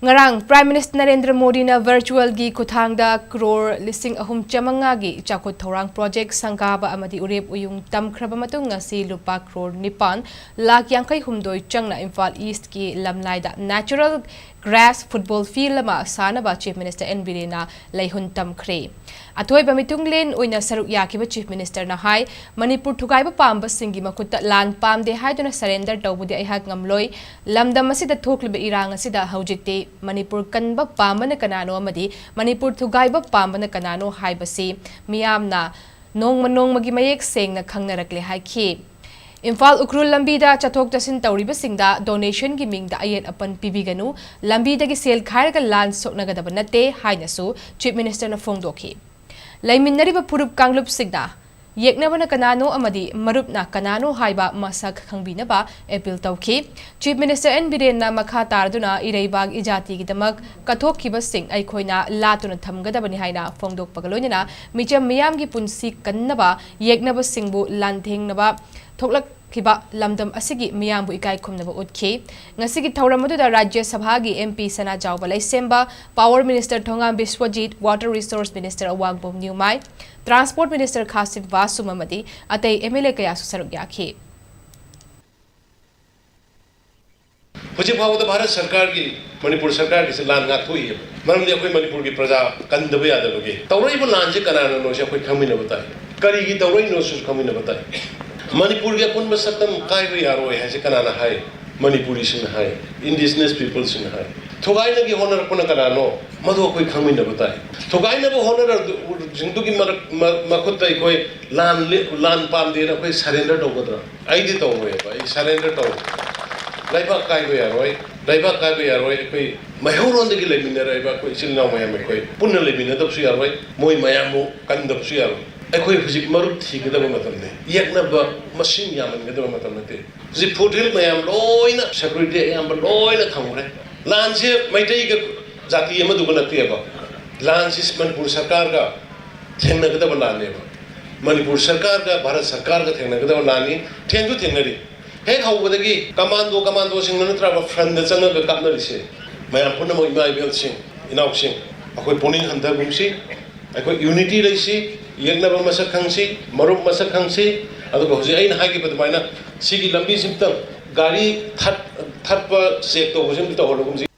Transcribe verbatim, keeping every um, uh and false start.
ꯉꯔꯥꯡ Prime Minister Narendra ꯃꯣꯗꯤꯅ virtualꯒꯤ ꯈꯨꯠꯊꯥꯡꯗ ꯀ꯭ꯔꯣꯔ ꯂꯤꯁꯤꯡ ꯑꯍꯨꯝ ꯆꯥꯃꯉꯥꯒꯤ ꯆꯥꯎꯈꯠ ꯊꯧꯔꯥꯡ project ꯁꯪꯒꯥꯕ ꯑꯃꯗꯤ ꯎꯔꯦꯞ ꯎꯌꯨꯡ ꯇꯝꯈ꯭ꯔꯕ ꯃꯇꯨꯡ, ꯉꯁꯤ ꯂꯨꯄꯥ ꯀ꯭ꯔꯣꯔ ꯅꯤꯄꯥꯟ ꯂꯥꯈ ꯌꯥꯡꯈꯩ ꯍꯨꯝꯗꯣꯏ ꯆꯪꯅ Imphal Eastꯀꯤ ꯂꯝꯂꯥꯏꯗ natural grass football field ꯑꯃ ꯁꯥꯅꯕ Chief Minister ꯑꯦꯟ ꯕꯤꯔꯦꯟꯅ ꯂꯩꯍꯨꯟ ꯇꯝꯈ꯭ꯔꯦ꯫ ꯑꯊꯣꯏꯕ ꯃꯤꯊꯨꯡꯂꯦꯟ ꯑꯣꯏꯅ ꯁꯔꯨꯛ ꯌꯥꯈꯤꯕ Chief Ministerꯅ ꯍꯥꯏ, ꯃꯅꯤꯄꯨꯔ ꯊꯨꯒꯥꯏꯕ ꯄꯥꯝꯕꯁꯤꯡꯒꯤ ꯃꯈꯨꯠꯇ ꯂꯥꯟ ꯄꯥꯝꯗꯦ ꯍꯥꯏꯗꯨꯅ surrender ꯇꯧꯕꯗꯤ ꯑꯩꯍꯥꯛ ꯉꯝꯂꯣꯏ꯫ ꯂꯝꯗꯝ ꯑꯁꯤꯗ ꯊꯣꯛꯂꯤꯕ ꯏꯔꯥꯡ ꯑꯁꯤꯗ ꯍꯧꯖꯤꯛꯇꯤ ꯃꯅꯤꯄꯨꯔ ꯀꯟꯕ ꯄꯥꯝꯕꯅ ꯀꯅꯥꯅꯣ ꯑꯃꯗꯤ ꯃꯅꯤꯄꯨꯔ ꯊꯨꯒꯥꯏꯕ ꯄꯥꯝꯕꯅ ꯀꯅꯥꯅꯣ ꯍꯥꯏꯕꯁꯤ ꯃꯤꯌꯥꯝꯅ ꯅꯣꯡꯃ ꯅꯣꯡꯃꯒꯤ ꯃꯌꯦꯛ ꯁꯦꯡꯅ ꯈꯪꯅꯔꯛꯂꯦ ꯍꯥꯏꯈꯤ꯫ ꯏꯝꯐꯥꯜ ꯎꯈ꯭ꯔꯨꯜ ꯂꯝꯕꯤꯗ ꯆꯠꯊꯣꯛ ꯆꯠꯁꯤꯟ ꯇꯧꯔꯤꯕꯁꯤꯡꯗ donationꯒꯤ ꯃꯤꯡꯗ ꯑꯌꯦꯠ ꯑꯄꯟ ꯄꯤꯕꯤꯒꯅꯨ, ꯂꯝꯕꯤꯗꯒꯤ ꯁꯦꯜ ꯈꯥꯏꯔꯒ ꯂꯥꯟ ꯁꯣꯛꯅꯒꯗꯕ ꯅꯠꯇꯦ ꯍꯥꯏꯅꯁꯨ Chief Ministerꯅ ꯐꯣꯡꯗꯣꯛꯈꯤ꯫ ꯂꯩꯃꯤꯟꯅꯔꯤꯕ ꯐꯨꯔꯨꯞ ꯀꯥꯡꯂꯨꯞꯁꯤꯡꯅ ꯌꯦꯛꯅꯕꯅ ꯀꯅꯥꯅꯣ ꯑꯃꯗꯤ ꯃꯔꯨꯞꯅ ꯀꯅꯥꯅꯣ ꯍꯥꯏꯕ ꯃꯁꯛ ꯈꯪꯕꯤꯅꯕ appeal ꯇꯧꯈꯤ꯫ Chief Minister ꯑꯦꯟ ꯕꯤꯔꯦꯟꯅ ꯃꯈꯥ ꯇꯥꯔꯗꯨꯅ ꯏꯔꯩꯕꯥꯛ ꯏꯖꯥꯇꯤꯒꯤꯗꯃꯛ ꯀꯠꯊꯣꯛꯈꯤꯕꯁꯤꯡ ꯑꯩꯈꯣꯏꯅ ꯂꯥꯠꯇꯨꯅ ꯊꯝꯒꯗꯕꯅꯤ ꯍꯥꯏꯅ ꯐꯣꯡꯗꯣꯛꯄꯒ ꯂꯣꯏꯅꯅ ꯃꯤꯆꯝ ꯃꯤꯌꯥꯝꯒꯤ ꯄꯨꯟꯁꯤ ꯀꯟꯅꯕ ꯌꯦꯛꯅꯕꯁꯤꯡꯕꯨ ꯂꯥꯟꯊꯦꯡꯅꯕ ꯊꯣꯛꯂꯛꯈꯤꯕ ꯂꯝꯗꯝ ꯑꯁꯤꯒꯤ ꯃꯤꯌꯥꯝꯕꯨ ꯏꯀꯥꯏ ꯈꯨꯝꯅꯕ ꯎꯠꯈꯤ꯫ ꯉꯁꯤꯒꯤ ꯊꯧꯔꯝ ꯑꯗꯨꯗ ꯔꯥꯖ꯭ꯌ ꯁꯚꯥꯒꯤ MP ꯁꯅꯥꯖꯥꯎꯕ ꯂꯩꯁꯦꯝꯕ, Power Minister ꯊꯣꯉꯥꯝ Biswajit, Water Resource Minister ꯑꯋꯥꯡꯕꯝ ꯅ꯭ꯌꯨꯃꯥꯏ, Transport Minister ꯈꯥꯁꯤꯝ ꯕꯥꯁꯨꯝ ꯑꯃꯗꯤ ꯑꯇꯩ MLA ꯀꯌꯥꯁꯨ ꯁꯔꯨꯛ ꯌꯥꯈꯤ꯫ ꯍꯧꯖꯤꯛ ꯐꯥꯎꯕꯗ ꯚꯥꯔꯠ ꯁꯔꯀꯥꯔꯒꯤ, ꯃꯅꯤꯄꯨꯔ ꯁꯔꯀꯥꯔꯒꯤꯁꯦ ꯂꯥꯟ ꯉꯥꯛꯊꯣꯛꯏꯑꯕ꯫ ꯃꯔꯝꯗꯤ ꯑꯩꯈꯣꯏ ꯃꯅꯤꯄꯨꯔꯒꯤ ꯄ꯭ꯔꯖꯥ ꯀꯟꯗꯕ ꯌꯥꯗꯕꯒꯤ꯫ ꯇꯧꯔꯛꯏꯕ ꯂꯥꯟꯁꯦ ꯀꯅꯥꯅꯅꯣꯁꯦ ꯑꯩꯈꯣꯏ ꯈꯪꯃꯤꯟꯅꯕ ꯇꯥꯏ꯫ ꯀꯔꯤꯒꯤ ꯇꯧꯔꯛꯏꯅꯣꯁꯨ ꯈꯪꯃꯤꯟꯅꯕ ꯇꯥꯏ꯫ ꯃꯅꯤꯄꯨꯔꯒꯤ ꯑꯄꯨꯟꯕ ꯁꯛꯇꯝ ꯀꯥꯏꯕ ꯌꯥꯔꯣꯏ ꯍꯥꯏꯁꯦ ꯀꯅꯥꯅ ꯍꯥꯏ? ꯃꯅꯤꯄꯨꯔꯤꯁꯤꯡꯅ ꯍꯥꯏ, indigenous peopleꯁꯤꯡꯅ ꯍꯥꯏ꯫ ꯊꯨꯒꯥꯏꯅꯒꯦ ꯍꯣꯠꯅꯔꯛꯄꯅ ꯀꯅꯥꯅꯣ? ꯃꯗꯨ ꯑꯩꯈꯣꯏ ꯈꯪꯃꯤꯟꯅꯕ ꯇꯥꯏ꯫ ꯊꯨꯒꯥꯏꯅꯕ ꯍꯣꯠꯅꯔꯛꯄꯁꯤꯡꯗꯨꯒꯤ ꯃꯔꯛ-, ꯃ-, ꯃꯈꯨꯠꯇ ꯑꯩꯈꯣꯏ ꯂꯥꯟ ꯂꯦ-, ꯂꯥꯟ ꯄꯥꯝꯗꯦꯅ ꯑꯩꯈꯣꯏ surrender ꯇꯧꯒꯗ꯭ꯔꯥ? ꯑꯩꯗꯤ ꯇꯧꯔꯣꯏꯕ, ꯑꯩ surrender ꯇꯧꯔꯣꯏ꯫ ꯂꯩꯕꯥꯛ ꯀꯥꯏꯕ ꯌꯥꯔꯣꯏ, ꯂꯩꯕꯥꯛ ꯀꯥꯏꯕ ꯌꯥꯔꯣꯏ꯫ ꯑꯩꯈꯣꯏ ꯃꯩꯍꯧꯔꯣꯟꯗꯒꯤ ꯂꯩꯃꯤꯟꯅꯔꯛꯏꯕ ꯑꯩꯈꯣꯏ ꯏꯆꯤꯜ ꯏꯅꯥꯎ ꯃꯌꯥꯝ ꯑꯩꯈꯣꯏ ꯄꯨꯟꯅ ꯂꯩꯃꯤꯟꯅꯗꯕꯁꯨ ꯌꯥꯔꯣꯏ, ꯃꯣꯏ ꯃꯌꯥꯝꯕꯨ ꯀꯟꯗꯕꯁꯨ ꯌꯥꯔꯣꯏ꯫ ꯑꯩꯈꯣꯏ ꯍꯧꯖꯤꯛ ꯃꯔꯨꯞ ꯊꯤꯒꯗꯕ ꯃꯇꯝꯅꯤ, ꯌꯦꯛꯅꯕ ꯃꯁꯤꯡ ꯌꯥꯝꯍꯟꯒꯗꯕ ꯃꯇꯝ ꯅꯠꯇꯦ꯫ ꯍꯧꯖꯤꯛ foothill ꯃꯌꯥꯝ ꯂꯣꯏꯅ security ꯑꯌꯥꯝꯕ ꯂꯣꯏꯅ ꯊꯝꯈ꯭ꯔꯦ꯫ ꯂꯥꯟꯁꯦ ꯃꯩꯇꯩꯒ ꯖꯥꯇꯤ ꯑꯃꯗꯨꯒ ꯅꯠꯇꯦꯕ, ꯂꯥꯟꯁꯤ ꯃꯅꯤꯄꯨꯔ ꯁꯔꯀꯥꯔꯒ ꯊꯦꯡꯅꯒꯗꯕ ꯂꯥꯟꯅꯦꯕ꯫ ꯃꯅꯤꯄꯨꯔ ꯁꯔꯀꯥꯔꯒ ꯚꯥꯔꯠ ꯁꯔꯀꯥꯔꯒ ꯊꯦꯡꯅꯒꯗꯕ ꯂꯥꯟꯅꯤ꯫ ꯊꯦꯡꯁꯨ ꯊꯦꯡꯅꯔꯤ꯫ ꯍꯦꯛ ꯍꯧꯕꯗꯒꯤ commando, commandoꯁꯤꯡꯅ ꯅꯠꯇ꯭ꯔꯕ frontꯗ ꯆꯪꯉꯒ ꯀꯥꯞꯅꯔꯤꯁꯦ꯫ ꯃꯌꯥꯝ ꯄꯨꯝꯅꯃꯛ, ꯏꯃꯥ ꯏꯕꯦꯜꯁꯤꯡ, ꯏꯅꯥꯎꯁꯤꯡ, ꯑꯩꯈꯣꯏ ꯄꯨꯛꯅꯤꯡ ꯍꯟꯊꯒꯨꯝꯁꯤ, ꯑꯩꯈꯣꯏ ꯌꯨꯅꯤꯇꯤ ꯂꯩꯁꯤ, ꯌꯦꯛꯅꯕ ꯃꯁꯛ ꯈꯪꯁꯤ, ꯃꯔꯨꯞ ꯃꯁꯛ ꯈꯪꯁꯤ꯫ ꯑꯗꯨꯒ ꯍꯧꯖꯤꯛ ꯑꯩꯅ ꯍꯥꯏꯈꯤꯕ ꯑꯗꯨꯃꯥꯏꯅ ꯁꯤꯒꯤ ꯂꯝꯕꯤꯁꯤꯝꯇꯪ ꯒꯥꯔꯤ ꯊꯠ-, ꯊꯠꯄ ꯆꯦꯛ ꯇꯧꯕꯁꯤꯝꯇ ꯇꯧꯍꯜꯂꯒꯨꯝꯁꯤ꯫